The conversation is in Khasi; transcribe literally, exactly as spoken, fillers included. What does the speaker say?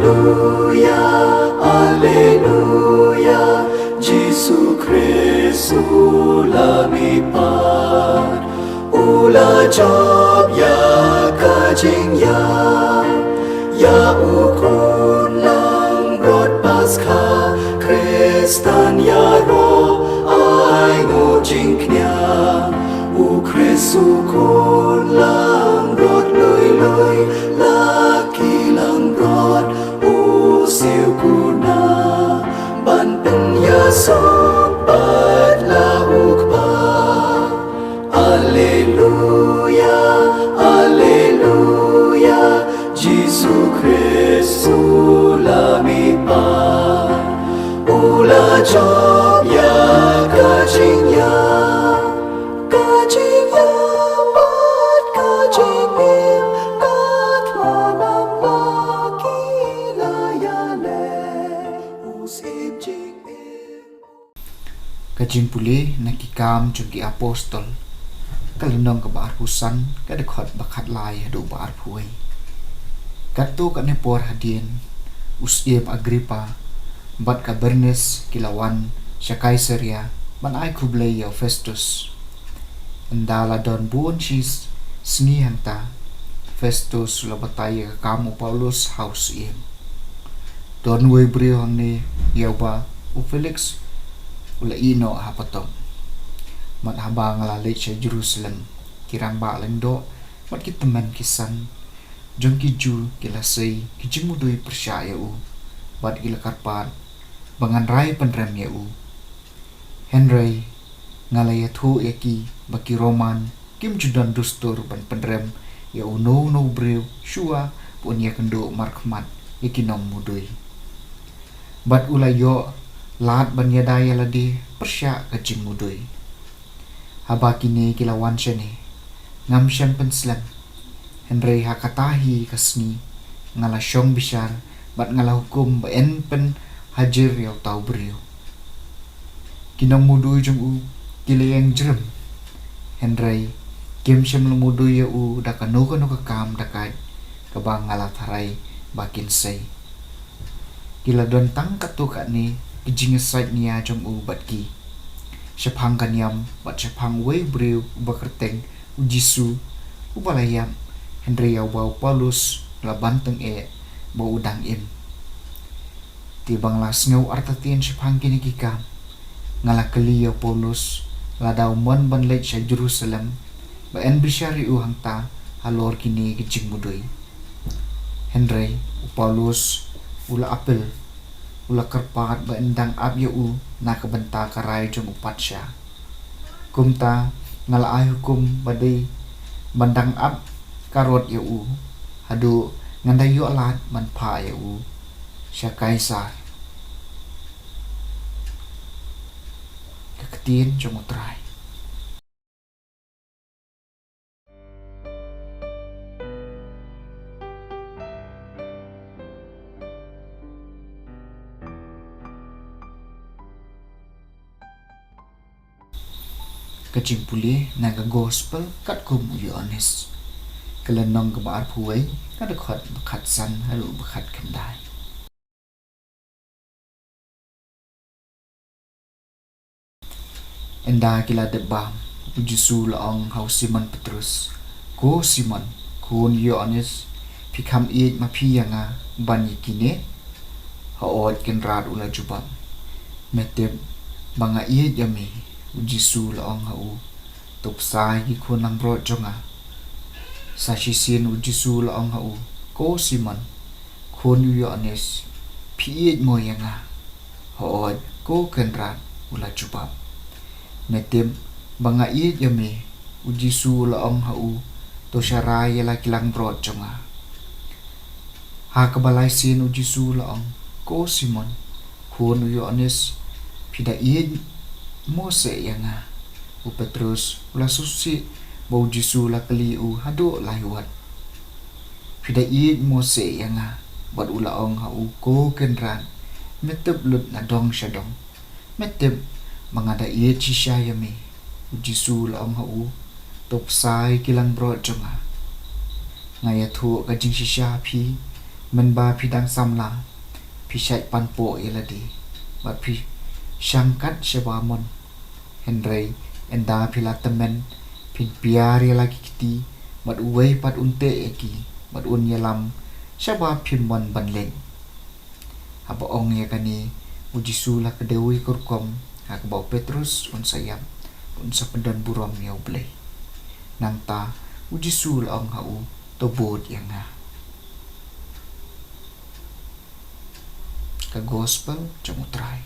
Alleluia, Alleluia, Jisu Khrist u la mihpat, u la jop ïa ka jingïap, ïa u khun langbrot Paskha, Khristan ïaroh ai nguh jingkñia, u Khrist u khun langbrot lui lui, la ki langbrot u siew kuna ban pynïasoh bad la u Kpa. Alleluia, Alleluia, Jisu Khrist u la mihpat, u la jop ïa ka jingïap, ka jingïap bad ka jingim, ka thngan namar ki la ïaleh u Syiem jingim. Ka jingpule na Ki Kam jong ki Apostol, ka lynnong kaba arphew san, ka dkhot ba khatlai haduh ba arphew wei. Katto katne por hadien, u Syiem Agrippa bad ka Bernis ki la wan sha Kaisaria ban ai khublei ïa u Festus. Ynda la don bun shi sngi hangta, Festus u la batai ïa ka kam u Paulus ha u Syiem. Don uwei u briew hangne ïa uba u Feliks u la ïehnoh ha pateng. Bad haba nga la leit sha Jerusalem, ki rangbah lyngdoh bad ki tymmen ki san jong ki Jiw ki la sei ki jingmudui pyrshah ïa u, bad ki la kyrpad ba ngan rai pynrem ïa u. Hynrei nga la ïathuh ïa ki ba ki Roman kim ju don dustur ban pynrem ïa uno uno u briew shuwa ba un ïakynduh markhmat ïa ki nongmudui. Bad u la ïoh lad ban ïada ïa lade pyrshah ka jingmudui. Haba kine ki la wan shane, ngam shym pynslem. Hynrei ha kata hi ka sngi, nga la shong bishar bad nga la hukum ba yn pynhajir ïa uta u briew. Ki nongmudui jong u ki la ïeng jrem, hynrei kim shym la mudui ïa u da kano kano ka kam dakaid kaba nga la tharai ba kin sei. Ki la don tang katto katne ki jingïasaid nia jong u bad ki. Shaphang ka niam bad shaphang uwei u briew uba kyrteng u Jisu uba la ïap, hynrei ïa uba u Paulus u la ban tyngeh ba u dang im. Te ba nga la sngew artatien shaphang kine ki kam, nga la kylli ïa u Paulus lada u mon ban leit sha Jerusalem ba yn bishar ïa u hangta halor kine ki jingmudui. Hynrei u Paulus u la apel, u la kyrpad ba yn dang ap ïa u na ka bynta ka rai jong u patsha. Kumta nga la ai hukum ba dei ban dang ap ka rot ïa u haduh ngan da ïoh lad ban phah ïa u sha Kaisar. Ka ktien jong U Trai. Ka jingpule na ka Gospel katkum u Ïoannis, ka lynnong kaba arphew wei, ka dkhot ba khatsan haduh ba khatkhyndai. Ynda ki la dep bam, u Jisu u la ong ha u Simon Petrus, "Ko Simon, khun u Ïoannis, phi kham ïeit ma phi ïa nga ban ïa kine?" "Hooid, Kynrad," u la jubab. "Me tip ba nga ïeit ïa me," u Jisu u la ong ha u. "To bsa ïa ki khun langbrot jong nga." Sa shisien u Jisu u la ong ha u, "Ko Simon, khun u Ïoannis, phi ïeit mo ïa nga?" "Hooid, ko Kynrad," u la jubab. "Me tip ba nga ïeit ïa me," u Jisu u la ong ha u. "To sharai ïa la ki langbrot jong nga." Ha kaba lai sien u Jisu u la ong, "Ko Simon, khun u Ïoannis, phi da ïeit mo seh ïa nga?" U Petrus u la sngewsih ba u Jisu u la kylli u haduh lai wat, "Phi da ïeit mo seh ïa nga?" Bad u la ong ha u, "Ko Kynrad, me tip lut na dong sha dong. Me tip ba nga da ïeit shisha ïa me." U Jisu u la ong ha u, "To bsa ïa ki langbrot jong nga." "Nga ïathuh ka jingshisha ha phi Mynba phi dang samla, phi shait panpoh ïa lade bad phi shangkat sha ba mon. Hynrei ynda phi la tymmen, phin piar ïa la ki kti, bad uwei pat un teh ïa ki, bad un ïalam sha ba phim mon ban leit. Haba ong ïa kane, u Jisu la kdew ïa ka rukom ha kaba u Petrus un sa ïap, un sa pyndon burom ïa U Blei. Nangta u Jisu la ong ha u, "To bud ïa nga." Ka Gospel jong U Trai.